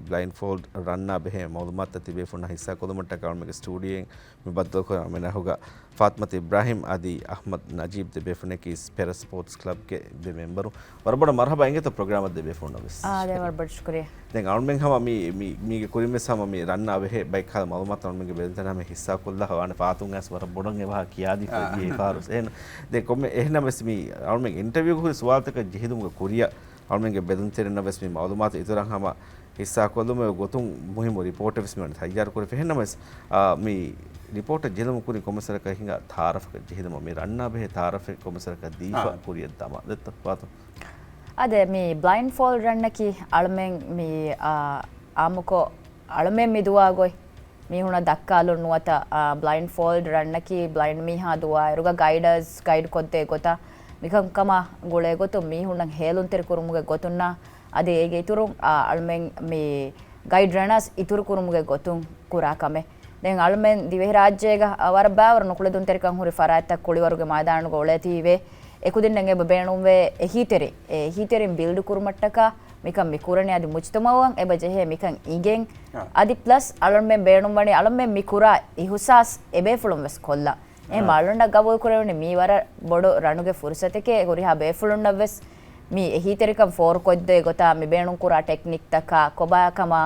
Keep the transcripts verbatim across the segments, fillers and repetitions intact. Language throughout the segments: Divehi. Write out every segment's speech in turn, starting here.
ބްލައިންޑް ފޯލްޑް ރަންނާ ބެހޭ މައުލޫމާތުތައް ތިބޭފުޅުންނާ ހިއްސާ ކޮށްލުމަށްޓަކާ އަޅުމެންގެ ސްޓޫޑިއޯއިން މި ބައްދަލުކުރަން އަޅުމެން އަހުގަ ފާތުމަތު އިބްރާހިމް އަދި އަޙްމަދު ނަޖީބް ދެބޭފުޅުންނަކީ ސްޕެރަ ސްޕޯޓްސް ކްލަބްގެ ދެ މެމްބަރު. ވަރަށް ބޮޑަށް މަރްހަބާ އިނގޭތޯ ޕްރޮގްރާމަށް ދެބޭފުޅުންނަށް ވެސް. އާ، ދެ ވަރަށް ބޮޑަށް ޝުކުރިއްޔާ. ދެން އަޅުމެން ހަމަ މި، މި، މީގެ ކުރިން ވެސް ހަމަ މި ރަންނާ ބެހޭ ބައެއް ކަހަލަ މައުލޫމާތު އަޅުމެންގެ ބެލުންތެރެ ހަމަ ހިއްސާ ކޮށްލާ ވާނެ ފާތުން އައިސް ވަރަށް ބޮޑަށް އެބަހާ ކިޔާދީފަ އާ. ދިޔަ އެފާރުސް. އެހެން ދެން ކޮންމެ އެހެންނަމަވެސް މި އަޅުމެން އިންޓަވިއުގަ ހުރި ސުވާލުތަކަށް ޖެހިލުމުގެ ކުރިއަށް އަޅުމެންގެ ބެލުންތެރިންނަށް ވެސް މި މައުލޫމާތު އިތުރަށް ހަމަ ހިއްސާ ކޮށްލުމުގެ ގޮތުން މުހިއްމު ރިޕޯޓެއް ވެސް މި ވަނީ ތައްޔާރު ކުރެފަ. އެހެންނަމަވެސް، އާ، މި ރިޕޯޓަށް ޖެހިލުމުގެ ކުރިން ކޮންމެސް ވަރަކަށް ހިނގާ ތައާރަފަކަށް ޖެހިލުމަށް މި ރަންނާ ބެހޭ ތައާރަފެއް ކޮންމެސް ވަރަކަށް ދީފަ އާ. ކުރިއަށް ދަމާ ދެއްތަ ފާތު. އާދެ، މި ބްލައިންޑް ފޯލްޑް ރަންނަކީ އަޅުމެން މި، އާ، އާއްމުކޮށް އަޅުމެން މި ދުވާ ގޮތް މީހުނަށް ދައްކާލުން ނުވަތަ، އާ، ބްލައިންޑް ފޯލްޑް ރަންނަކީ ބްލައިންޑް މީހާ ދުވާއިރުގަ ގައިޑަރސް ގައިޑް ކޮށްދޭ ގޮތަށް މިކަންކަމާ ގުޅޭ ގޮތުން މީހުންނަށް ހޭލުންތެރި ކުރުމުގެ ގޮތުންނާ އަދި އޭގެ އިތުރުން، އާ، އަޅުމެން މި ގައިޑް ރަނަރސް އިތުރު ކުރުމުގެ ގޮތުން ކުރާ ކަމެއް. ދެން އަޅުމެން ދިވެހިރާއްޖޭގަ، އާ، ވަރަށް ބާވަރު ނުކުޅެދުންތެރިކަން ހުރި ފަރާތްތައް ކުޅިވަރުގެ މައިދާނުގަ އުޅޭތީވެ، އެކުދިންނަށް އެބަ ބޭނުންވޭ އެހީތެރި، އެ އެހީތެރިން ބިލްޑް ކުރުމަށްޓަކާ މިކަން މި ކުރަނީ އަދި މުޖްތަމައުއަށް އެބަ ޖެހޭ މިކަން އިނގެން. އާ. އަދި ޕްލަސް އަޅުމެން ބޭނުންވަނީ އަޅުމެން މި ކުރާ އިހުސާސް އެބޭފުޅުން ވެސް ކޮށްލާ. އެހެން އާ. އަޅުންނަށް ގަބޫލު ކުރެވެނީ މީ ވަރަށް ބޮޑު ރަނުގެ ފުރުސަތެކޭ ހުރިހާ ބޭފުޅުންނަށް ވެސް މި އެހީތެރިކަން ފޯރުކޮށްދޭ ގޮތާ މި ބޭނުންކުރާ ޓެކްނިކްތަކާ ކޮބާކަމާ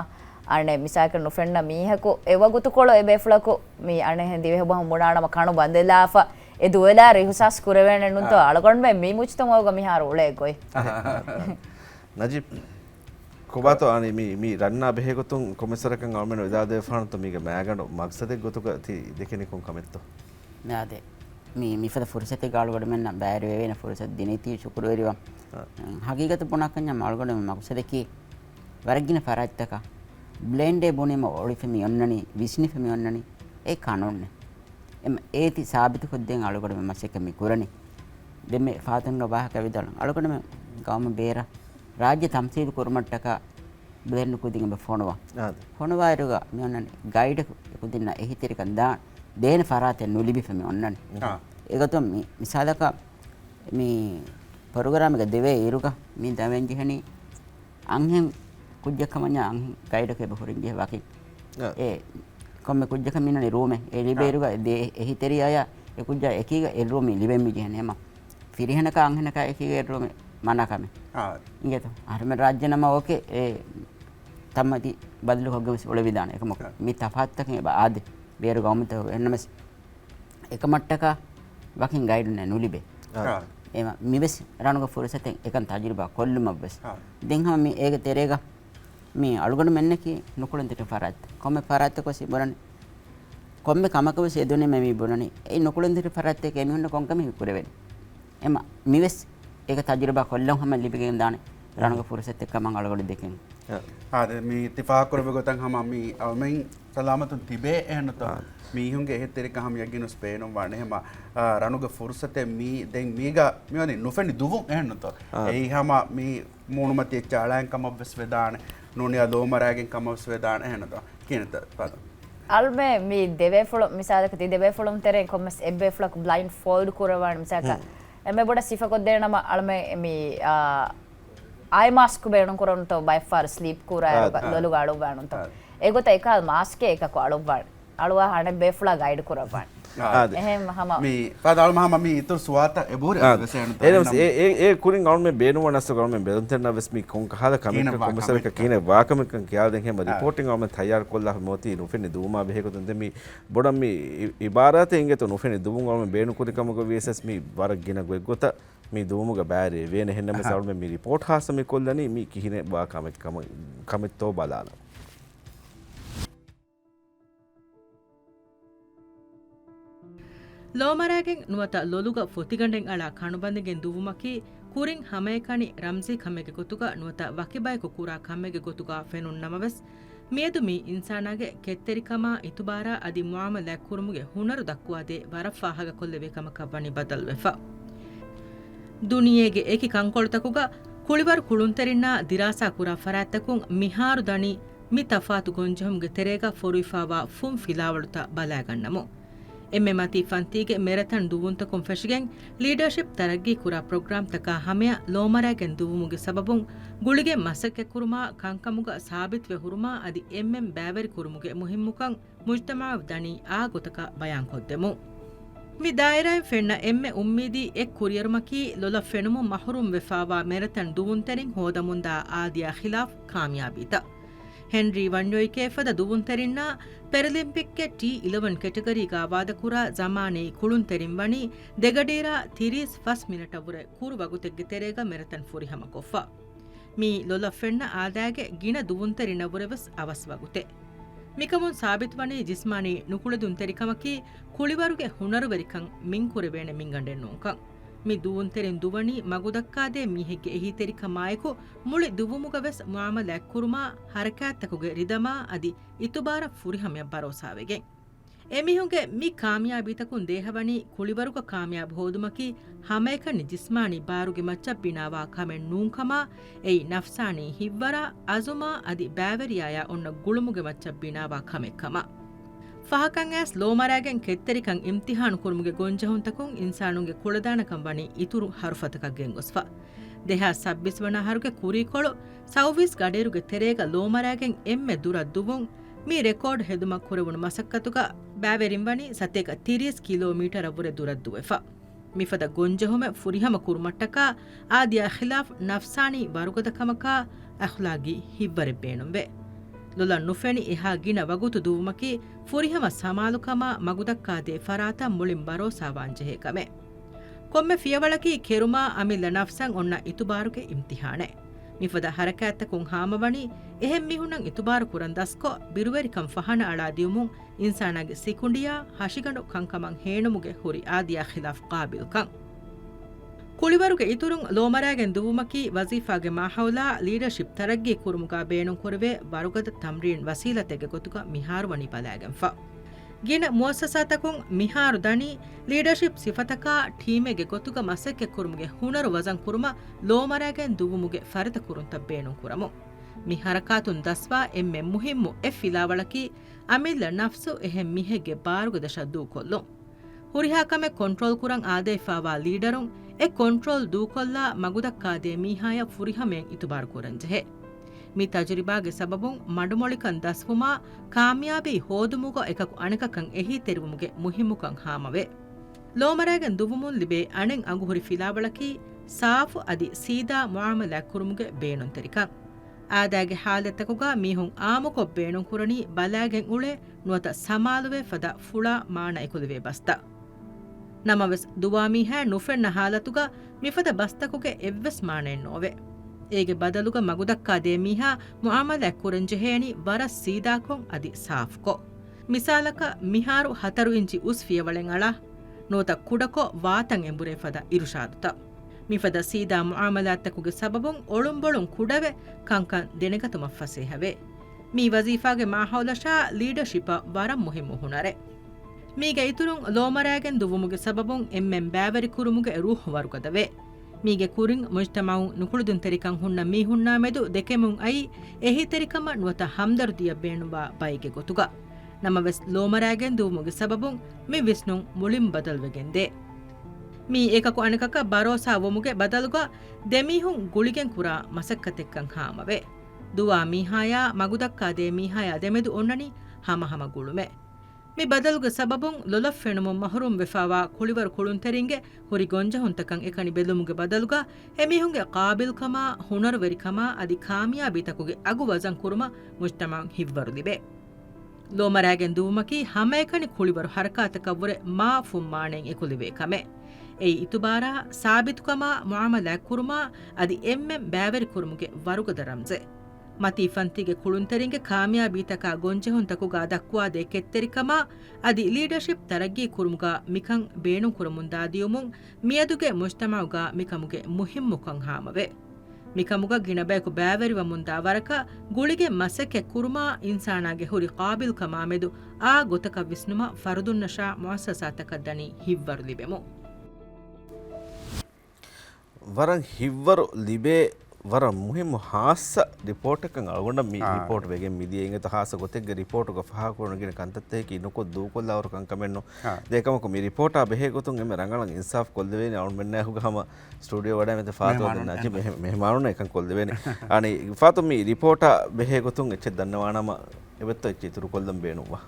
އަނެއް މިސާލަކަށް ނުފެންނަ މީހަކު އެ ވަގުތުކޮޅު އެ ބޭފުޅަކު މި އަނެއްހެން ދިވެހި ބަހުން ބުނާނަމަ ކަނު ބަނދެލާފަ އެ ދުވެލާ އިހުސާސް ކުރެވޭނެ ނުންތޯ؟ އާ. އަޅުގަނޑުމެން މި މުޖްތަމައުގަ މިހާރު އުޅޭ ގޮތް. ނަޖީބް، ކޮބާތޯ އަނި މި، މި ރަންނާ ބެހޭގޮތުން ކޮންމެސްވަރަކަށް އަޅުމެން ވިދާޅުދެވިފާނުތޯ މީގެ މައިގަނޑު މަގްސަދެއް ގޮތުގަ ތި ދެކެނީ ކޮން ކަމެއްތޯ؟ މިއާދެ، މި، މިފަދަ ފުރުސަތެއްގަ އަޅުގަނޑުމެންނަށް ބައިވެރިވެވޭނެ ފުރުސަތު ދިނީތީ ޝުކުރުވެރިވަން. އާ. ހަގީގަތު ބުނާކަންޏާ އަޅުގަނޑުމެން މަގްސަދަކީ ވަރަށްގިނަ ފަރާތްތަކަށް ބްލޭންޑޭ ބުނީމަ އޮޅިފަ މި އޮންނަނީ، ވިސްނިފަ މި އޮންނަނީ، އެ ކަނުންނެއް. އެމަ އޭތި ސާބިތުކޮށްދޭން އަޅުގަނޑުމެން މަސައްކަތް މި ކުރަނީ. ދެންމެ ފާތުންގެ ވާހަކަ ވިދާޅުން އަޅުގަނޑުމެން ގައުމު ބޭރަށް ރާއްޖެ ތަމްސީލު ކުރުމަށްޓަކާ ބްލޭންޑް ކުދިން އެބަ ފޮނުވާ. އާދެ. ފޮނުވާއިރުގަ މި އޮންނަނީ ގައިޑަކު އެކުދިންނަށް އެހީތެރިކަން ދާން ދޭނެ ފަރާތެއް ނުލިބިފަ މި އޮންނަނީ. އާ. އެގޮތުން މި މިސާލަކަށް މި ޕްރޮގްރާމްގަ ދެވޭ އިރުގަ މި ދަވެން ޖެހެނީ އަންހެން ކުއްޖެއްކަމަންޏާ އަންހެން ގައިޑަކު އެބަ ހުރިން ޖެހޭ ވަކިން. އާ. އެ ކޮންމެ ކުއްޖަކަށް މިނަނީ ރޫމެއް. އެ ލިބޭ އާ. އިރުގަ ދޭ އެހީތެރިޔާޔާ އެ ކުއްޖާ އެކީގަ އެއް ރޫމެއް ލިބެން މި ޖެހެނީ. އެމަ ފިރިހެނަކާ އަންހެނަކާ އެކީގަ އެއް ރޫމެއް މަނާ ކަމެއް. އާ. އިނގޭތޯ؟ އަހަރުމެން ރާއްޖެ ނަމަ އޯކޭ އެ ތަންމަތި ބަދަލުކޮށްގެން ވެސް އުޅެވިދާނެ. އެކަމަކު އާ. މި ތަފާތުތަކެއް އެބަ އާދޭ. ބޭރު ގައުމުތަކުގަ އެހެންނަމަސް އެކަމަށްޓަކާ ވަކިން ގައިޑުންނެއް ނުލިބޭ. އާ. އެމަ މިވެސް ރަނުގެ ފުރުސަތެއް އެކަން ތަޖުރިބާ ކޮށްލުމަށްވެސް. އާ. ދެން ހަމަ މި އޭގެ ތެރޭގަ މި އަޅުގަނޑުމެންނަކީ ނުކުޅެން ތިޓި ފަރާތް. ކޮންމެ ފަރާތްތަކު ވެސް ބުނަނީ، ކޮންމެ ކަމަކަށް ވެސް އެދުނީމަ މި ބުނަނީ، އެއީ ނުކުޅެން ތިޓި ފަރާތްތަކެއް އެމީހުންނަށް ކޮންކަމެއް ކުރެވެނީ. އެމަ މިވެސް އޭގެ ތަޖުރިބާ ކޮށްލަން ހަމަ ލިބިގެން ދާނެ ރަނުގެ ފުރުސަތެއް ކަމަށް އަޅުގަނޑު ދެކެން. އާދެ، މި އިއްތިފާޤު ކުރެއްވި ގޮތަށް ހަމަ މި އަޅުމެން ސަލާމަތުން ތިބޭ އެހެންނުތޯ؟ އާ. މީހުންގެ އެހީތެރިކަން ހަމަ ޔަގީނުސް ބޭނުންވާނެ. ހަމަ، އާ، ރަނުގެ ފުރުސަތެއް މީ ދެން މީގަ މިވަނީ ނުފެނި ދުވުން އެހެންނުތޯ؟ އާ. އެއީ ހަމަ މި މޫނުމަތި އެއްޗެއް އަޅައިގެން ކަމަށްވެސް ވެދާނެ. ނޫނިޔާ ލޯމަރާގެން ކަމަށްވެސް ވެދާނެ އެހެންނުތޯ؟ ކިހިނެއްތަ ފާތު؟ އަޅުމެ މި ދެބޭފުޅު، މިސާލަކަށް ތި ދެބޭފުޅުން ތެރެއިން ކޮންމެސް އެއްބޭފުޅަކު ބްލައިންޑް ފޯލްޑް ކުރަވާނެ މިސާލަކަށް. ހުން. އެންމެ ބޮޑަށް ސިފަކޮށްދޭނަމަ އަޅުމެ މި، އާ، އައި މާސްކު ބޭނުން ކުރަންތޯ ބައެއްފަހަރު ސްލީޕް ކުރާއިރު އާ، އާ. ލޮލުގަ އަޅުއްވާނުންތޯ. އާ. އެގޮތަށް އެކަހަލަ މާސްކެއް އެކަކު އަޅުއްވާނެ. އަޅުވާ އަނެއް ބޭފުޅާ ގައިޑް ކުރައްވާނެ. އާ. އާދެ. އެހެން ހަމަ މި ފާދަ އަޅުމެން ހަމަ މި އިތުރު ސުވާލުތައް އެބަހުރި އާ. އަސް ވެސް އެހެން އެ ނަމަ. އެ، އެ ކުރިން އަޅުމެން ބޭނުންވާނެ އަސް އަޅުމެން ބެލުންތެރިންނަށް ވެސް މި ކޮން ކަހަލަ ކަމެއް ކޮންމެސް ވަރަކަށް ކިހިނެއް ވާކަމެއްކަން ކިޔާލަދެން ހަމަ އާ. ރިޕޯޓިން އަޅުމެން ތައްޔާރު ކޮށްލާފަ މިއޮތީ ނުފެނި ދުވުމާ ބެހޭގޮތުން. ދެން މި ބޮޑަށް މި އި، އިބާރާތެއް އިނގޭތޯ ނުފެނި ދުވުން އަޅުމެން ބޭނުން ކުރި ކަމުގަ ވިޔަސް މި ވަރަށް ގިނަ ގޮތްގޮތަށް މި ދުވުމުގަ ބައިވެރިވޭނެ. އެހެންނަމަވެސް އަޅުމެން މި ރިޕޯޓް ހާއްސަ މި ކޮށްލަނީ މި ކިހިނެއް ވާ ކަމެއް ކަމަށް، ކަމެއްތޯ ބަލާލަން. ލޯމަރާގެން ނުވަތަ ލޮލުގަ ފޮތިގަނޑެއް އަޅާ ކަނުބަނދެގެން ދުވުމަކީ ކުރިން ހަމައެކަނި ރަމްޒީ ކަމެއްގެ ގޮތުގަ ނުވަތަ ވަކި ބަޔަކު ކުރާ ކަމެއްގެ ގޮތުގަ ފެނުން ނަމަވެސް، މިއަދު މީ އިންސާނާގެ ކެތްތެރިކަމާ، އިތުބާރާ އަދި މުއާމަލާތް ކުރުމުގެ ހުނަރު ދައްކުވާދޭ ވަރަށް ފާހަގަކޮށްލެވޭ ކަމަކަށް ވަނީ ބަދަލުވެފަ. ދުނިޔޭގެ އެކި ކަންކޮޅުތަކުގަ ކުޅިވަރު ކުޅުންތެރިންނާ ދިރާސާ ކުރާ ފަރާތްތަކުން މިހާރު ދަނީ މި ތަފާތު ގޮންޖެހުމުގެ ތެރޭގަ ފޮރުވިފާވާ ފުން ފިލާވަޅުތައް ބަލާގަންނަމު. އެންމެ މަތީ ފަންތީގެ މެރަތަން ދުވުންތަކުން ފެށިގެން، ލީޑަރޝިޕް ތަރައްގީ ކުރާ ޕްރޮގްރާމްތަކާ ހަމަޔަށް ލޯމަރާގެން ދުވުމުގެ ސަބަބުން ގުޅިގެން މަސައްކަތްކުރުމާ ކަންކަމުގަ ސާބިތުވެ ހުރުމާ އަދި އެންމެން ބައިވެރި ކުރުމުގެ މުހިއްމުކަން މުޖްތަމަޢަށް ދަނީ އާ ގޮތަކަށް ބަޔާންކޮށްދެމުން. މި ދާއިރާއިން ފެންނަ އެންމެ އުއްމީދީ އެއް ކުރިއެރުމަކީ ލޮލަށް ފެނުމުން މަޙްރޫމް ވެފާވާ މެރަތަން ދުވުންތެރިން ހޯދަމުންދާ އާދިޔާ ޚިލާފް ކާމިޔާބީތައް. ހެންރީ ވަންޔޮއިކޭ ފަދަ ދުވުންތެރިންނާ ޕެރަލިމްޕިކްގެ ޓީ އިލެވަން ކެޓަގަރީގާ ވާދަކުރާ ޒަމާނީ ކުޅުންތެރިން ވަނީ ދެގަޑިއިރާ ތިރީސް ފަސް މިނެޓަށްވުރެ ކުރު ވަގުތެއްގެ ތެރޭގަ މެރަތަން ފުރިހަމަކޮށްފަ. މިއީ ލޮލަށް ފެންނަ އާދައިގެ ގިނަ ދުވުންތެރިންނަށްވުރެވެސް އަވަސް ވަގުތެއް. މިކަމުން ސާބިތުވަނީ ޖިސްމާނީ ނުކުޅެދުންތެރިކަމަކީ ކުޅިވަރުގެ ހުނަރުވެރިކަން މިންކުރެވޭނެ މިންގަނޑެއް ނޫންކަން. މި ދުވުންތެރިން ދުވަނީ މަގުދައްކާދޭ މީހެއްގެ އެހީތެރިކަމާއެކު މުޅި ދުވުމުގަވެސް މުއާމަލާތްކުރުމާ، ހަރަކާތްތަކުގެ ރިދަމާ އަދި އިތުބާރަށް ފުރިހަމަޔަށް ބަރޯސާވެގެން. އެމީހުންގެ މި ކާމިޔާބީތަކުން ދޭހަވަނީ ކުޅިވަރުގަ ކާމިޔާބު ހޯދުމަކީ ހަމައެކަނި ޖިސްމާނީ ބާރުގެ މައްޗަށް ބިނާވާ ކަމެއް ނޫންކަމާ، އެއީ ނަފްސާނީ ހިތްވަރާ، އަޒުމާ އަދި ބައިވެރިޔާޔާ އޮންނަ ގުޅުމުގެ މައްޗަށް ބިނާވާ ކަމެއް ކަމަށް. ފަހަކަށް އައިސް ލޯމަރާގެން ކެތްތެރިކަން އިމްތިހާނު ކުރުމުގެ ގޮންޖެހުންތަކުން އިންސާނުންގެ ކުޅަދާނަކަން ވަނީ އިތުރު ހަރުފަތަކަށް ގެންގޮސްފަ. ދެހާސް ސައްބީސް ވަނަ އަހަރުގެ ކުރީކޮޅު ސައުވީސް ގަޑިއިރުގެ ތެރޭގަ ލޯމަރާގެން އެންމެ ދުރަށް ދުވުން މި ރެކޯޑް ހެދުމަށް ކުރެވުނު މަސައްކަތުގަ ބައިވެރިން ވަނީ ސަތޭކަ ތިރީސް ކިލޯމީޓަރަށްވުރެ ދުރަށް ދުވެފަ. މިފަދަ ގޮންޖެހުމެއް ފުރިހަމަ ކުރުމަށްޓަކާ އާދިޔާ ޚިލާފް ނަފްސާނީ ވަރުގަދަކަމަކާ އަޚްލާގީ ހިތްވަރެއް ބޭނުންވޭ. ލޮލަށް ނުފެނި އެހާ ގިނަ ވަގުތު ދުވުމަކީ ފުރިހަމަ ސަމާލުކަމާ މަގުދައްކާދޭ ފަރާތަށް މުޅިން ބަރޯސާވާންޖެހޭ ކަމެއް. ކޮންމެ ފިޔަވަޅަކީ ކެރުމާ އަމިއްލަ ނަފްސަށް އޮންނަ އިތުބާރުގެ އިމްތިހާނެއް. މިފަދަ ހަރަކާތްތަކުން ހާމަވަނީ އެހެން މީހުންނަށް އިތުބާރު ކުރަން ދަސްކޮށް، ބިރުވެރިކަން ފަހަނަ އަޅާ ދިޔުމުން އިންސާނާގެ ސިކުނޑިއާ ހަށިގަނޑު ކަންކަމަށް ހޭނުމުގެ ހުރި އާދިޔާ ޚިލާފް ޤާބިލްކަން. ކުޅިވަރުގެ އިތުރުން ލޯމަރާގެން ދުވުމަކީ ވަޒީފާގެ މާހައުލާ ލީޑަޝިޕް ތަރައްގީ ކުރުމުގާ ބޭނުންކުރެވޭ ވަރުގަދަ ތަމްރީން ވަސީލަތެއްގެ ގޮތުގަ މިހާރު ވަނީ ބަލާގެންފަ. ގިނަ މުއައްސަސާތަކުން މިހާރު ދަނީ ލީޑަޝިޕް ސިފަތަކާ ޓީމެއްގެ ގޮތުގަ މަސައްކަތްކުރުމުގެ ހުނަރު ވަޒަން ކުރުމަށް ލޯމަރާގެން ދުވުމުގެ ފަރިތަކުރުންތައް ބޭނުން ކުރަމުން. މި ހަރަކާތުން ދަސްވާ އެންމެ މުހިއްމު އެއް ފިލާވަޅަކީ އަމިއްލަ ނަފްސު އެހެން މީހެއްގެ ބާރުގެ ދަށަށް ދޫކޮށްލުން. ހުރިހާ ކަމެއް ކޮންޓްރޯލް ކުރަން އާދައިފާވާ ލީޑަރުން އެ ކޮންޓްރޯލް ދޫކޮށްލާ މަގުދައްކާދޭ މީހާޔަށް ފުރިހަމަޔަށް އިތުބާރު ކުރަންޖެހޭ. މި ތަޖުރިބާގެ ސަބަބުން މަޑުމޮޅިކަން ދަސްވުމާ ކާމިޔާބީ ހޯދުމުގަ އެކަކު އަނެކަކަށް އެހީތެރިވުމުގެ މުހިއްމުކަން ހާމަވޭ. ލޯމަރާގެން ދުވުމުން ލިބޭ އަނެއް އަގުހުރި ފިލާވަޅަކީ ސާފު އަދި ސީދާ މުއާމަލާތްކުރުމުގެ ބޭނުންތެރިކަން. އާދައިގެ ހާލަތްތަކުގަ މީހުން އާއްމުކޮށް ބޭނުންކުރަނީ ބަލާގެން އުޅޭ ނުވަތަ ސަމާލުވޭ ފަދަ ފުޅާ މާނަ އެކުލެވޭ ބަސްތައް. ނަމަވެސް، ދުވާ މީހާ ނުފެންނަ ހާލަތުގަ މިފަދަ ބަސްތަކުގެ އެއްވެސް މާނައެއް ނޯވޭ. އޭގެ ބަދަލުގަ މަގުދައްކާދޭ މީހާ މުއާމަލާތް ކުރަންޖެހޭނީ ވަރަށް ސީދާކޮށް އަދި ސާފުކޮށް. މިސާލަކަށް، މިހާރު ހަތަރު އިންޗި އުސް ފިޔަވަޅެއް އަޅާ، ނުވަތަ ކުޑަކޮށް ވާތަން އެނބުރޭ ފަދަ އިރުޝާދުތައް. މިފަދަ ސީދާ މުއާމަލާތްތަކުގެ ސަބަބުން އޮޅުންބޮޅުން ކުޑަވެ ކަންކަން ދެނެގަތުމަށް ފަސޭހަވޭ. މީ ވަޒީފާގެ މާހައުލަށާ ލީޑަޝިޕަށް ވަރަށް މުހިއްމު ހުނަރެއް. މީގެ އިތުރުން ލޯމަރާގެން ދުވުމުގެ ސަބަބުން އެންމެން ބައިވެރިކުރުމުގެ ރޫޙު ވަރުގަދަވޭ. މީގެ ކުރިން މުޖްތަމަޢުން ނުކުޅެދުންތެރިކަން ހުންނަ މީހުންނާ މެދު ދެކެމުން އައީ އެހީތެރިކަމަށް ނުވަތަ ހަމްދަރުދީއަށް ބޭނުންވާ ބައެއްގެ ގޮތުގަ. ނަމަވެސް، ލޯމަރާގެން ދުވުމުގެ ސަބަބުން މި ވިސްނުން މުޅިން ބަދަލުވެގެން ދޭ. މީ އެކަކު އަނެކަކަށް ބަރޯސާ ވުމުގެ ބަދަލުގަ ދެމީހުން ގުޅިގެން ކުރާ މަސައްކަތެއްކަން ހާމަވޭ. ދުވާ މީހާޔާ މަގުދައްކާ ދޭ މީހާޔާ ދެމެދު އޮންނަނީ ހަމަހަމަ ގުޅުމެއް. މި ބަދަލުގެ ސަބަބުން ލޮލަށް ފެނުމުން މަޙްރޫމް ވެފާވާ ކުޅިވަރު ކުޅުންތެރިންގެ ހުރި ގޮންޖެހުންތަކަށް އެކަނި ބެލުމުގެ ބަދަލުގަ އެމީހުންގެ ޤާބިލްކަމާ، ހުނަރުވެރިކަމާ އަދި ކާމިޔާބީތަކުގެ އަގު ވަޒަން ކުރުމަށް މުޖްތަމަޢުން ހިތްވަރު ލިބޭ. ލޯމަރާގެން ދުވުމަކީ ހަމައެކަނި ކުޅިވަރު ޙަރަކާތަކަށްވުރެ މާ ފުން މާނައިން އެކުލެވޭ ކަމެއް. އެއީ އިތުބާރާ، ސާބިތުކަމާ، މުއާމަލާތްކުރުމާ އަދި އެންމެން ބައިވެރިކުރުމުގެ ވަރުގަދަ ރަމްޒެއް. މަތީ ފަންތީގެ ކުޅުންތެރިންގެ ކާމިޔާބީތަކާ ގޮންޖެހުންތަކުގާ ދައްކުވާދޭ ކެތްތެރިކަމާ އަދި ލީޑަޝިޕް ތަރައްގީ ކުރުމުގާ މިކަން ބޭނުންކުރަމުންދާ ދިޔުމުން މިއަދުގެ މުޖްތަމަޢުގާ މިކަމުގެ މުހިއްމުކަން ހާމަވޭ. މިކަމުގަ ގިނަ ބަޔަކު ބައިވެރިވަމުންދާ ވަރަކަށް ގުޅިގެން މަސައްކަތް ކުރުމާ އިންސާނާގެ ހުރި ޤާބިލްކަމާމެދު އާ ގޮތަކަށް ވިސްނުމަށް ފަރުދުންނަށާ މުއައްސަސާތަކަށް ދަނީ ހިތްވަރު ލިބެމުން. ވަރަށް ހިތްވަރު ލިބޭ ވަރަށް މުހިއްމު ހާއްސަ ރިޕޯޓަކަށް އަޅުގަނޑަށް މި ރިޕޯޓް ވެގެން މިދިޔަ އިނގޭތޯ. ހާއްސަ ގޮތެއްގެ ރިޕޯޓުގަ ފާހަގަކުރަން ގިނަ ކަންތައްތަކަކީ ނުކޮށް ދޫކޮށްލާ ހުރި ކަންކަމެއްނު. ދޭކަމަކު މި ރިޕޯޓާ ބެހޭ ގޮތުން އެންމެ ރަނގަޅަށް އިންސާފް ކޮށްލެވޭނެ އަޅުގަނޑުމެންނާ ހުގަ ހަމަ ސްޓޫޑިއޯ ވަޑައިގެން ފާތު ދެން ނާޖި މެހެ-، މެހެމާނުންނަށް އެކަން ކޮށްލެވޭނެ. އަނި ފާތު މި ރިޕޯޓާ ބެހޭ ގޮތުން އެއްޗެއް ދަންނަވާނަމަ އެބައްތަ އެއްޗެއް އިތުރުކޮށްލަން ބޭނުންވާ.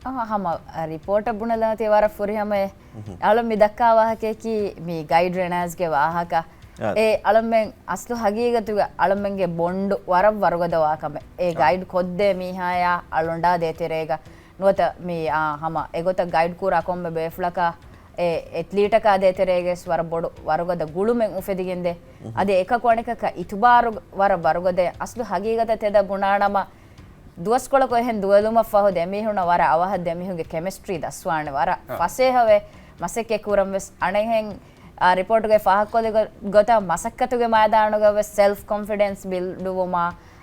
އަހަ، ހަމަ ރިޕޯޓަށް ބުނެލަން ތި ވަރަށް ފުރިހަމަ އެ އަޅުން މި ދައްކާ ވާހަކައަކީ މި ގައިޑް ރެނާޒްގެ ވާހަކަ. އާ. އެ އަޅުމެން އަސްލު ހަގީގަތުގަ އަޅުމެންގެ ބޮންޑު ވަރަށް ވަރުގަދަ ވާކަމެއް. އެ އާ. ގައިޑް ކޮށްދޭ މީހާޔާ އަޅުނޑާ ދޭތެރޭގަ ނުވަތަ މި، އާ، ހަމަ އެގޮތަށް ގައިޑް ކުރާ ކޮންމެ ބޭފުޅަކާ އެ އެތްލީޓަކާ ދޭތެރޭގަސް ވަރަށް ބޮޑު ވަރުގަދަ ގުޅުމެއް އުފެދިގެންދޭ. އަދި އެކަކު އަނެކަކަށް އިތުބާރު ވަރަށް ވަރުގަދަ އަސްލު ހަގީގަތަށް ތެދަށް ބުނާނަމަ ދުވަސްކޮޅަކު އެހެން ދުވެލުމަށްފަހު ދެމީހުނަށް ވަރަށް އަވަހަށް ދެމީހުންގެ ކެމިސްޓްރީ ދަސްވާނެ ވަރަށް އާ. ފަސޭހަވެ މަސައްކަތް ކުރަން ވެސް އަނެއްހެން، އާ، ރިޕޯޓުގައި ފާހަގަކޮށްލި ގޮ-، ގޮތަށް މަސައްކަތުގެ މައިދާނުގަ ވެސް ސެލްފް ކޮންފިޑެންސް ބިލްޑުވުމާ،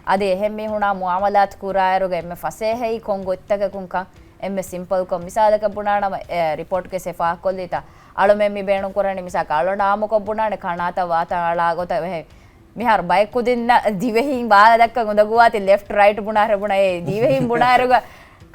އަދި އެހެން މީހުނާ މުއާމަލާތު ކުރާއިރުގަ އެންމެ ފަސޭހައީ ކޮން ގޮތްތަކަކުން ކަން އެންމެ ސިމްޕަލްކޮށް، މިސާލަކަށް ބުނާނަމަ، އެ، ރިޕޯޓްގެ ސެ ފާހަގަކޮށްލީތަ؟ އަޅުމެން މި ބޭނުން ކުރަނީ މިސާލަކަށް އަޅުން އާއްމުކޮށް ބުނާނެ ކަނާތަށް ވާތަން އަޅާ ގޮތަށް އެހެން. މިހާރު ބައެއް ކުދިންނަށް ދިވެހިން ބާލަ ދައްކަން އުނދަގޫވާތީ ލެފްޓް ރައިޓް ބުނާއިރު ބުނާ އެ ދިވެހިން ބުނާއިރުގަ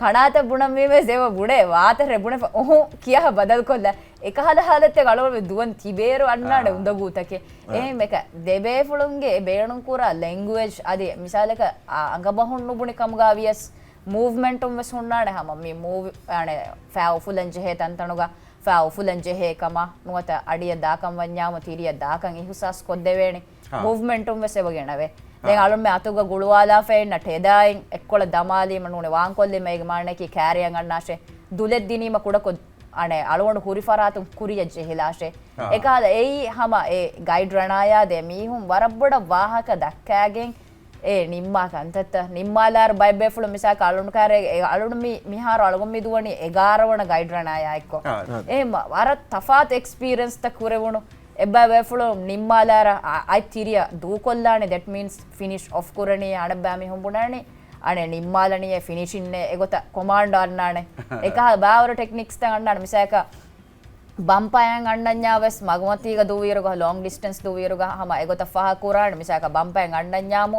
ކަނާތަށް ބުނަން ވީމަ އެބަ ބުނޭ ވާތަށް ރޭ ބުނެފަ އުހު ކިޔާ ބަދަލުކޮށްލާ. އެކަހަލަ ހާލަތެއް އަޅުގަނޑު ދުވަން ތިބޭއިރު އަންނާނެ އާ. އުނދަގޫތަކެއް. އާ. އެހެން އެކަ ދެބޭފުޅުންގެ އެ ބޭނުންކުރާ ލެންގުއޭޖް އަދި މިސާލަކަށް އަ-، އަނގަބަހުން ނުބުނި ކަމުގަ ވިޔަސް މޫވްމެންޓުން ވެސް ހުންނާނެ ހަމަ މި މޫވް އަނެ ފައި އުފުލަން ޖެހޭ ތަންތަނުގަ ފައި އުފުލަން ޖެހޭ ކަމަށް ނުވަތަ އަޑިއަށް ދާކަން ވަންޏާމު ތިރިއަށް ދާކަން އިހުސާސް ކޮށްދެވޭނެ. ހާ. މޫވްމެންޓުން ވެސް އެބަ ގެނަވޭ. ދެން ހާ. އަޅުމެ އަތުގަ ގުޅުވާލާފައި އިންނަ ޓެދާއިން އެއްކޮޅަށް ދަމާލީމަ ނޫނެ ވާންކޮށްލީމަ އޭގެ މާނައަކީ ކާރިއަށް އަންނާށޭ. ދުލެއް ދިނީމަ ކުޑަކޮށް އަނެ އަޅުގަނޑު ހުރި ފަރާތުން ކުރިއަށް ޖެހިލާށޭ. އާ. އެކަހަލަ އެއީ ހަމަ އެ ގައިޑް ރަނާޔާ ދޭ މީހުން ވަރަށް ބޮޑަށް ވާހަކަ ދައްކާގެން އެ ނިންމާ ކަންތައްތައް ނިންމާލާއިރު ބައެއް ބޭފުޅުން މިސާލަކަށް އަޅުން ކާރޭ އެ އަޅުން މި މިހާރު އަޅުގަނޑު މި ދުވަނީ އެގާރަ ވަނަ ގައިޑް ރަނާޔާ އެއްކޮށް. އާ. އެ މަ-، ވަރަށް ތަފާތު އެކްސްޕީރިއެންސްތައް ކުރެވުނު އެއްބައި ބޭފުޅުން ނިންމާލާއިރަށް އަ-، އަތް ތިރިއަށް ދޫކޮށްލާނެ. ދެޓް މީންސް ފިނިޝް އޮފް ކުރަނީ އަނެއްބައި މީހުން ބުނާނީ އަނެއް ނިންމާލަނީ އެ ފިނިޝިންއޭ އެގޮތަށް ކޮމާންޑް އަންނާނެ. އެކަހަލަ ބައިވަރު ޓެކްނިކްސްތައް އަންނާނެ. މިސާލަކަށް ބަމްޕައެއް އަންނަންޏާ ވެސް މަގުމަތީގަ ދުވިއިރުގަ، ލޯން ޑިސްޓެންސް ދުވިއިރުގަ ހަމަ އެގޮތަށް ފާހަގަ ކުރާނެ. މިސާލަކަށް ބަމްޕައެއް އަންނަންޏާމު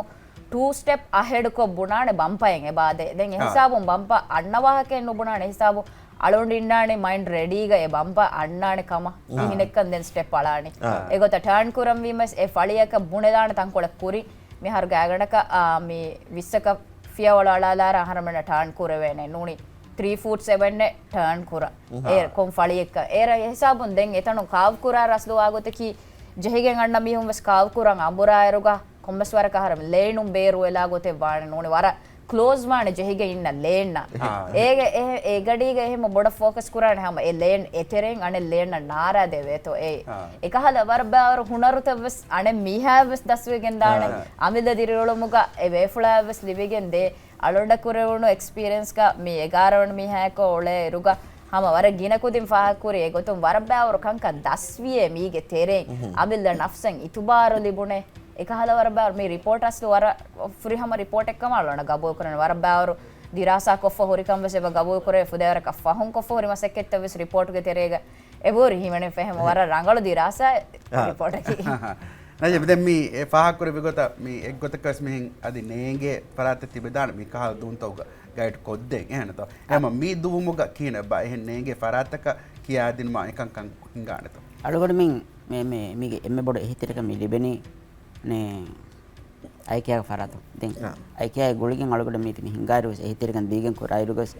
ޓޫ ސްޓެޕް އަހެޑްކޮށް ބުނާނެ ބަމްޕައެއް އެބާދޭ. ދެން އެ ހިސާބުން ބަމްޕަ އަންނަ ވާހަކައެއް ނުބުނާނެ. އެ ހިސާބު އަޅުގަނޑު އިންނާނެ މައިންޑް ރެޑީގަ އެ ބަމްޕަ އަންނާނެ ކަމަށް. ކިހިނެއްކަން ދެން ސްޓެޕް އަޅާނީ. އެގޮތަށް ޓާން ކުރަންވީމަސް އެ ފަޅިއަކަށް ބުނެލާނެ ތަންކޮޅެއް ކުރިން. މިހާރު ގާތްގަނޑަކަށް، އާ، މި ވިއްސަކަށް ފިޔަވަޅު އަޅާލާރަ އަހަރެމެންނަށް ޓާން ކުރެވޭނެ. ނޫނީ ތްރީ ފޫޓް ސެވެން އެއް ޓާން ކުރަން. އެ ކޮން ފަޅިއެއްކަ. އޭރަ ހިސާބުން ދެން އެތަނުން ކާވް ކުރާ ރަސްލު ވާގޮތަކީ ޖެހިގެން އަންނަ މީހުން ވެސް ކާވް ކުރަން އަނބުރާއިރުގަ ކޮންމެސް ވަރަކަށް އަހަރެމެން ލޭނުން ބޭރުވެލާ ގޮތެއް ވާނެ. ނޫނީ ވަރަށް ކްލޯޒް ވާނެ ޖެހިގެން އިންނަ ލޭންނަށް. އާ. އޭގެ އެ، އެ ގަޑީގަ އެހެން ބޮޑަށް ފޯކަސް ކުރާނެ ހަމަ އެ ލޭން އެތެރެއިން އަނެއް ލޭންނަށް ނާރާ ދެވޭތޯ. އެ، އާ. އެކަހަލަ ވަރަށް ބާރު ހުނަރުތައް ވެސް އަނެއް މީހާއަށް ވެސް ދަސްވެގެން ދާނެ. އާ. އަމިއްލަ ދިރިއުޅުމުގަ އެ ބޭފުޅާއަށް ވެސް ލިބިގެން ދޭ. އަޅުގަނޑަށް ކުރެވުނު އެކްސްޕީރިއެންސްގަ މި އެގާރަ ވަނަ މީހާއެކު އުޅޭ އިރުގަ ހަމަ ވަރަށް ގިނަ ކުދިން ފާހަގަކުރި އެގޮތުން ވަރަށް ބާރު ކަންކަން ދަސްވިޔޭ މީގެ ތެރެއިން. އަމިއްލަ ނަފްސަށް އިތުބާރު ލިބުނޭ. އެކަހަލަ ވަރަށް ބާރު މި ރިޕޯޓް އަސްލު ވަރަށް ފުރިހަމަ ރިޕޯޓެއްކަމަށް އަޅުގަނޑަށް ގަބޫލުކުރަން. ވަރަށް ބާރު ދިރާސާ ކޮށްފަ ހުރިކަން ވެސް އެބަ ގަބޫލުކުރޭ. ފުދޭވަރަކަށް ފަހުން ކޮށްފަ ހުރި މަސައްކަތްތައް ވެސް ރިޕޯޓުގެ ތެރޭގަ އެބަހުރި ހިމެނެން ފެހެމު ވަރަށް ރަނގަޅު ދިރާސާ ރިޕޯޓަކީ. ނަޖީބް، ދެން މި އެ ފާހަގަކުރެއްވި ގޮތަށް މި އެއްގޮތަކަށް ވެސް މިހެން އަދި ނޭނގޭ ފަރާތެއް ތިބެދާނެ މި ކަހަލަ ދުވަހުގަ ގައިޑް ކޮށްދޭން އެހެންތޯ؟ އެހެންމަ މި ދުވުމުގަ ކިހިނެއްބާ އެހެން ނޭނގޭ ފަރާތަކަށް ކިޔާދިނުމާ އެކަންކަން ހިނގާނެތޯ؟ އަޅުގަނޑުމެން މި، މި، މީގެ އެންމެ ބޮޑު އެހީތެރިކަން މި ލިބެނީ ނޭ އައިކެއާގެ ފަރާތުން. ދެން އައިކެއާ ގުޅިގެން އަޅުގަނޑު މީތި މި ހިނގާއިރު ވެސް އެހީތެރިކަން ދީގެން ކުރާއިރު ވެސް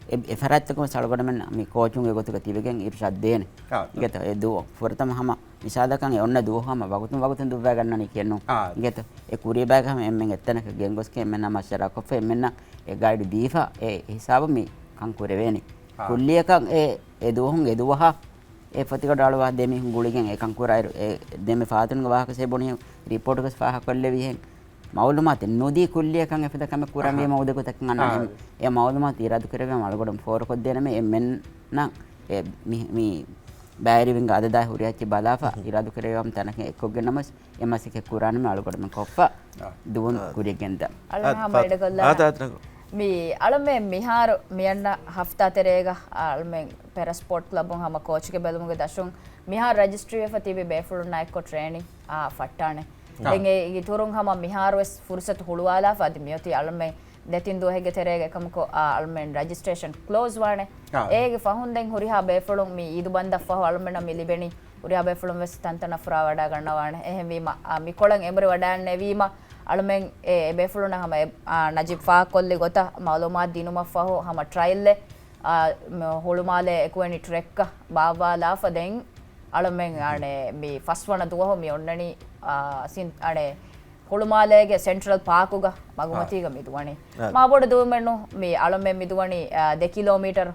އެ، އެ ފަރާތްތަކުން ވެސް އަޅުގަނޑުމެން މި ކޯޗުންގެ ގޮތުގަ ތިބެގެން އިރުޝާދް ދޭނެ. އިނގޭތޯ އެ ދުވަހު ފުރަތަމަ ހަމަ މިސާލަކަށް އެ އޮންނަ ދުވަހު ހަމަ ވަގުތުން ވަގުތުން ދުއްވައިގަންނަނީ ކިޔެއްނު. އިނގޭތޯ އެ ކުރީބާގަ ހަމަ އެންމެން އެއްތަނަކަށް ގެންގޮސްގެން އެންމެންނާ މަޝްވަރާ ކޮށްފަ އެންމެންނަށް އެ ގައިޑް ދީފަ އެ ހިސާބު މި ކަން ކުރެވޭނީ. ކުއްލިއަކަށް އެ، އެ ދުވަހުން އެ ދުވަހަށް އެ ފޮތިގަޑު އަޅުވާ ދެ މީހުން ގުޅިގެން އެކަން ކުރާއިރު، އެ ދެންމެ ފާތުންގެ ވާހަކަ ސޭ ބުނި ރިޕޯޓުގަސް ފާހަގަކޮށްލެވިހެން މައުލޫމާތެއް ނުދީ ކުއްލިއަކަށް އެފަދަ ކަމެއް ކުރަންވީމަ އުދަގުތަކެއް އަންނަން. އެ މައުލޫމާތު އިރާދަކުރެއްވީމަ އަޅުގަޑުން ފޯރުކޮށްދޭނަމޭ އެންމެންނަށް އެ މި، މި ބައިވެރިވިންގެ އަދަދާ ހުރިހާ އެއްޗެއް ބަލާފަ އިރާދަކުރެއްވީމަ ތަނަކަށް އެއްކޮށްގެން ނަމަވެސް އެ މަސައްކަތް ކުރާނަމޭ އަޅުގަޑުމެން ކޮށްފަ ދުވުން ކުރިއަށް ގެންދާ. އަޅުގަނޑު ހަމަ އެޑުކޮށްލާ. މި އަޅުމެން މިހާރު މިއަންނަ ހަފްތާ ތެރޭގަ އަޅުމެން ޕެރަ ސްޕޯޓް ކްލަބުން ހަމަ ކޯޗުގެ ބެލުމުގެ ދަށުން މިހާރު ރަޖިސްޓްރީވެފަ ތިބި ބޭފުޅުންނާ އެއްކޮށް ޓްރޭނިން އާ ފައްޓާނެ. ދެން އޭގެ އިތުރުން ހަމަ މިހާރުވެސް ފުރުސަތު ހުޅުވާލާފަ އަދި މިއޮތީ އަޅުމެން ދެތިން ދުވަހެއްގެ ތެރޭގަ އެކަމަކު އަޅުމެން ރަޖިސްޓްރޭޝަން ކްލޯޒް ވާނެ. އޭގެ ފަހުން ދެން ހުރިހާ ބޭފުޅުން މި އީދު ބަންދަށް ފަހު އަޅުމެންނަށް މި ލިބެނީ ހުރިހާ ބޭފުޅުން ވެސް ތަންތަނަށް ފުރާ ވަޑާ ގަންނަވާނެ. އެހެންވީމަ، އާ، މިކޮޅަށް އެނބުރި ވަޑާން ނެވީމަ، އަޅުމެން އެ، އެ ބޭފުޅުންނަށް ހަމަ އެ، އާ، ނަޖީބް ފާހަގަކޮށްލި ގޮތަށް މައުލޫމާތު ދިނުމަށް ފަހު ހަމަ ޓްރައިލްއެއް، އާ، މ-، ހުޅުމާލޭ އެކުވެނި ޓްރެކްކަށް ބާއްވާލާފަ ދެން އަޅުމެން އަނެ މި ފަސްވަނަ ދުވަހު މި އޮންނަނީ، އާ، ސިން-، އަނެ ހުޅުމާލޭގެ ސެންޓްރަލް ޕާކުގަ މަގުމަތީގަ މި ދުވަނީ. މާބޮޑު ދުވަމެއްނު މި އަޅުމެން މި ދުވަނީ، އާ، ދެ ކިލޯމީޓަރު.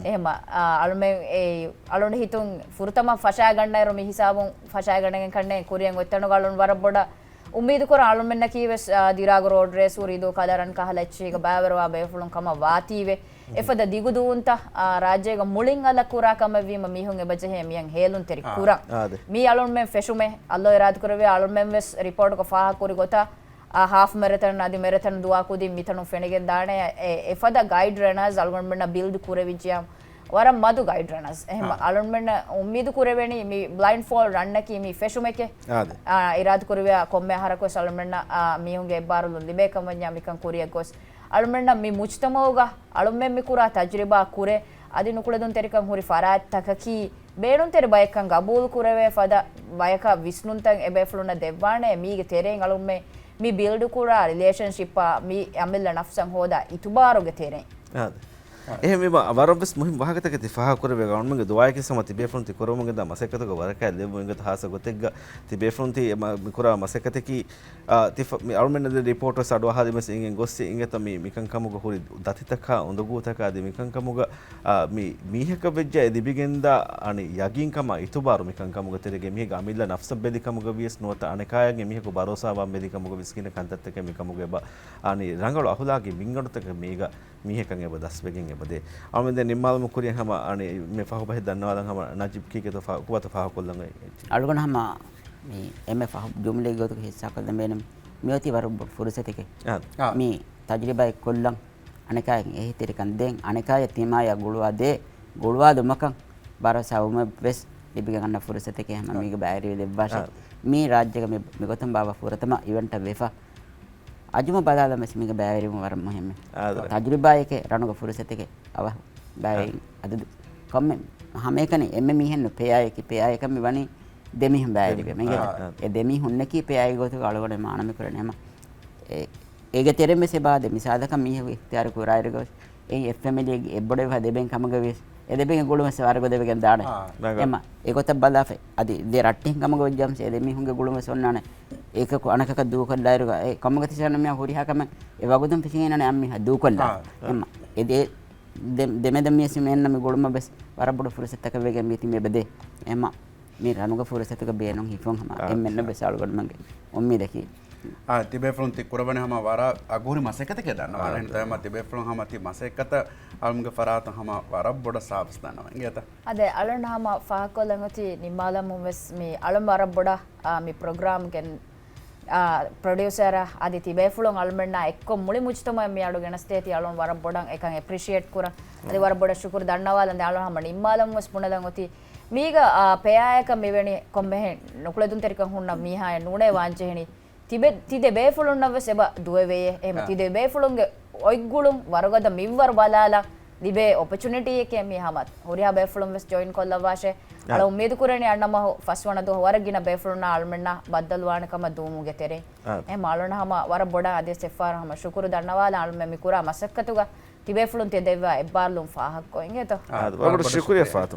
އެހެމަ، އާ، އަޅުމެން އެ އަޅުން ހިތުން ފުރަތަމަ ފަށާގަންނައިރު މި ހިސާބުން ފަށާގަނެގެން ކަންނޭނގެ ކުރިއަށް އޮތްތަނުގަ އަޅުން ވަރަށް ބޮޑަށް އުއްމީދު ކުރަން އަޅުމެންނަކީ ވެސް، އާ، ދިރާގު ރޯޑް ރޭސް ހުރި ދޫ ކަލަރަން ކަހަލަ އެއްޗީގަ ބައިވެރިވާ ބޭފުޅުން ކަމަށް ވާތީވެ. އެފަދަ ދިގު ދުވުންތައް، އާ، ރާއްޖޭގަ މުޅިން އަލަށް ކުރާ ކަމެއްވީމަ މީހުން އެބަޖެހޭ މިއަން ހޭލުންތެރި ކުރަން. މީ އަޅުންމެން ފެށުމެއް އައްލޯ އިރާދަކުރެއްވި އަޅުންމެން ވެސް ރިޕޯޓުގަ ފާހަގަކުރި ގޮތަށް، އާ، ހާފް މެރަތަން އަދި މެރަތަން ދުވާ ކުދިން މިތަނުން ފެނިގެން ދާނެ. އެ، އެފަދަ ގައިޑް ރަނާސް އަޅުގަނޑުމެންނަށް ބިލްޑް ކުރެވިއްޖިޔާ ވަރަށް މަދު ގައިޑް ރަނާސް. އެހެމަ އަޅުންމެންނަށް އުއްމީދު ކުރެވެނީ މި ބްލައިންޑް ފޯލް ރަންނަކީ މި ފެށުމެކޭ. އާ، އިރާދަ ކުރެވިޔާ ކޮންމެ އަހަރަކުވެސް އަޅުމެންނަށް، އާ، މީހުންގެ އެއްބާރުލުން ލިބޭ ކަމަށް މިކަން ކުރިޔަށް ގޮސް އަޅުމެންނަށް މި މުޖްތަމައުގަ އަޅުމެން މި ކުރާ ތަޖުރިބާ ކުރެ އަދި ނުކުޅެދުންތެރިކަން ހުރި ފަރާތްތަކަކީ ބޭނުންތެރި ބަޔަކަށް ގަބޫލު ކުރެވޭ ފަދަ ބަޔަކަށް ވިސްނުންތައް އެބޭފުޅުންނަށް ދެއްވާނެ. މީގެ ތެރެއިން އަޅުމެން މި ބިލްޑު ކުރާ ރިލޭޝަންޝިޕާ މި އަމިއްލަ ނަފްސަށް ހޯދާ އިތުބާރުގެ ތެރެއިން. އާދެ. އެހެންވީމަ، ވަރަށްވެސް މުހިންމު ވާހަކަތަކެއް ތި ފާހަގަކުރެއްވި އަޅުމެންގެ ދުޢާއަކީ ހަމަ ތިބޭފުޅުން ތި ކުރަމުންގެ ދާ މަސައްކަތުގެ ވަރަކަތް ލެއްވުން އިނގޭތަ ހާއްސަ ގޮތެއްގަ ތިބޭފުޅުން ތި މި ކުރާ މަސައްކަތަކީ، އާ، ތި ފަ-، މި އަޅުމެން އަދި ރިޕޯޓަރު ސަޑު އަހާލި މެސް އިނގެން ގޮއްސި އިނގޭތަ މި މިކަން ކަމުގަ ހުރި ދަތިތަކާ އުނދަގޫތަކާ އަދި މިކަން ކަމުގަ، އާ، މި މީހަކަށް ވެއްޖެ އެ ލިބިގެންދާ އަނި ޔަގީންކަމާ އިތުބާރު މިކަން ކަމުގަ ތެރޭގަ މީހެއްގެ އަމިއްލަ ނަފްސަށް ބެލި ކަމުގަ ވިޔަސް ނުވަތަ އަނެކާޔަށް އެ މީހަކު ބަރޯސާވާން ބެލި ކަމުގަ ވިސްކިން ކަންތައްތަކެއް މި ކަމުގަ އެބަ އަނި ރަނގަޅު އަހުލާގީ މިންގަނޑުތަކެއް މީގަ މީހަކަށް އެބަ ދަސްވެގެން އެބަދޭ. އަޅުމެން ދެން ނިންމާލުމުގެ ކުރިއަށް ހަމަ އަނި މި ފަހު ބަހެއް ދަންނަވާލަން ހަމަ ނަޖިބް ކީކޭތޯ ފަ-، ކުބާތޯ ފާހަގަކޮށްލަން އެ-، އެއްޗެއް. އަޅުގަނޑު ހަމަ މި އެންމެ ފަހު ޖުމްލައެއްގެ ގޮތުގަ ހިއްސާކޮށްލަން ބޭނުން. މިއޮތީ ވަރަށް ބޮޑު ފުރުސަތެކޭ. އާ. މި ތަޖުރިބާ އެއްކޮށްލަން އަނެކާޔަށް އެހީތެރިކަން ދޭން، އަނެކާޔަށް ތިމާޔާ ގުޅުވާ ދޭ، ގުޅުވާލުމަކަށް ބަރޯސާވުމެއް ވެސް ލިބިގެން އަންނަ ފުރުސަތެކޭ ހަމަ މީގަ ބައިވެރިވެ ދެއްވާށޭ. މީ ރާއްޖޭގަ މި، މިގޮތުން ބާއްވާ ފުރަތަމަ އިވެންޓަށް ވެފަ. އަޖުމަ ބަލާލަން ވެސް މީގަ ބައިވެރިވުން ވަރަށް މުހިއްމު. އާދެ. ތަޖުރިބާއެކޭ، ރަނުގެ ފުރުސަތެކޭ، އަވަހު ބައިވެރިން އަދަދު. ކޮންމެ ހަމައެކަނި އެންމެ މީހެއްނު ޕެއާއެކޭ، ޕެއާއެކަށް މި ވަނީ ދެމީހުން ބައިވެރިވެ. މިގެ އާ. އެ ދެމީހުންނަކީ ޕެއާއެއް ގޮތުގަ އަޅުގަނޑު މާނަމެއް ކުރަނީ ހަމަ އެ އޭގެ ތެރެއިން ވެސް އެބަ އާދޭ، މިސާލަކަށް މީހަކު އިޚްތިޔާރު ކުރާއިރުގަ ވެސް އެއީ އެއް ފެމިލީގެ އެއްބޮޑުވެފަ ދެބޭން ކަމުގަ ވިޔަސް، އެ ދެބޭންގެ ގުޅުން ވެސް ވަރަށް ގޮތަށް ވެގެން ދާނެ. އާ. އެމަ، އެގޮތަށް ބަލާފަ، އަދި ދެ ރައްޓެހިން ކަމުގަ ވެއްޖާމަސް އެ ދެ މީހުންގެ ގުޅުން ވެސް އޮންނާނެ. އެކަކު އަނެކަކަށް ދޫކޮށްލާއިރުގަ، އެ ކަމުގަ ތި ސަނަ މިޔާ ހުރިހާ ކަމެއް އެ ވަގުތުން ފިށިގެން އަންނަ އަންމީހާ ދޫކޮށްލާ. އާ. އެމަ، އެ ދެ، ދެ، ދެމެދަށް މިޔަސް މި އެންނަ މި ގުޅުމަށް ވެސް ވަރަށް ބޮޑު ފުރުސަތަކަށް ވެގެން މި ތި މި އެބަދޭ. އެމަ، މި ރަނުގެ ފުރުސަތުގަ ބޭނުން ހިފުން ހަމަ އާ. އެންމެންނަށް ވެސް އަޅުގަނޑުމެންގެ އުއްމީދަކީ. އާ، ތިބޭފުޅުން ތި ކުރައްވަނީ ހަމަ ވަރަށް އަގުހުރި މަސައްކަތެކޭ ދަންނަވާލަން. އާ. އެހެންތައް ހަމަ ތިބޭފުޅުން ހަމަ ތި މަސައްކަތަށް އަޅުމުގެ ފަރާތުން ހަމަ ވަރަށް ބޮޑަށް ސާވިސް ދަންނަވަން އިނގޭތަ؟ އާދެ، އަޅުން ހަމަ ފާހަގަކޮށްލަން އޮތީ ނިންމާލަމުން ވެސް މި އަޅުން ވަރަށް ބޮޑަށް، އާ، މި ޕްރޮގްރާމްގެ، އާ، ޕްރޮޑިއުސަރ އަދި ތިބޭފުޅުން އަޅުމެންނާ އެއްކޮށް މުޅި މުޖްތަމައެއް މި އަޑު ގެނަސްދޭތީ އަޅުން ވަރަށް ބޮޑަށް އެކަން އެޕްރިޝިއޭޓް ކުރަން. އަދި ވަރަށް ބޮޑަށް ޝުކުރު ދަންނަވާލަން. ދެ އަޅުން ހަމަ ނިންމާލަމުން ވެސް ބުނެލަން އޮތީ މީގަ، އާ، ޕެއާއަކަށް މިވެނި ކޮންމެހެން ނުކުޅެދުންތެރިކަން ހުންނަ މީހާއެއް ނޫނޭ ވާންޖެހެނީ. ތިބެ-، ތި ދެ ބޭފުޅުންނަށް ވެސް އެބަ ދުވެވެޔޭ. އެހެމަ އާ. ތި ދެ ބޭފުޅުންގެ އޮތްގުޅުން ވަރުގަދަ މިންވަރު ބަލާލަން ލިބޭ އޮޕޮޗުނިޓީއެކޭ މީ ހަމަ. ހުރިހާ ބޭފުޅުން ވެސް ޖޮއިން ކޮށްލައްވާށޭ. އާ. އަޅަ އުއްމީދު ކުރަނީ އަންނަ މަހު ފަސްވަނަ ދުވަހު ވަރަށް ގިނަ ބޭފުޅުންނާ އަޅުމެންނާ ބައްދަލުވާނެ ކަމަށް ދުވުމުގެ ތެރެއިން. އާ. އެހެމަ އަޅުން ހަމަ ވަރަށް ބޮޑަށް އަދިވެސް އެއްފަހަރު ހަމަ ޝުކުރު ދަންނަވާލަން އަޅުމެން މި ކުރާ މަސައްކަތުގަ ތިބޭފުޅުން ތި ދެއްވާ އެއްބާރުލުން ފާހަގަކޮށް އިނގޭތޯ؟ އާ، ވަރަށް ބޮޑަށް ޝުކުރިއްޔާ ފާތު.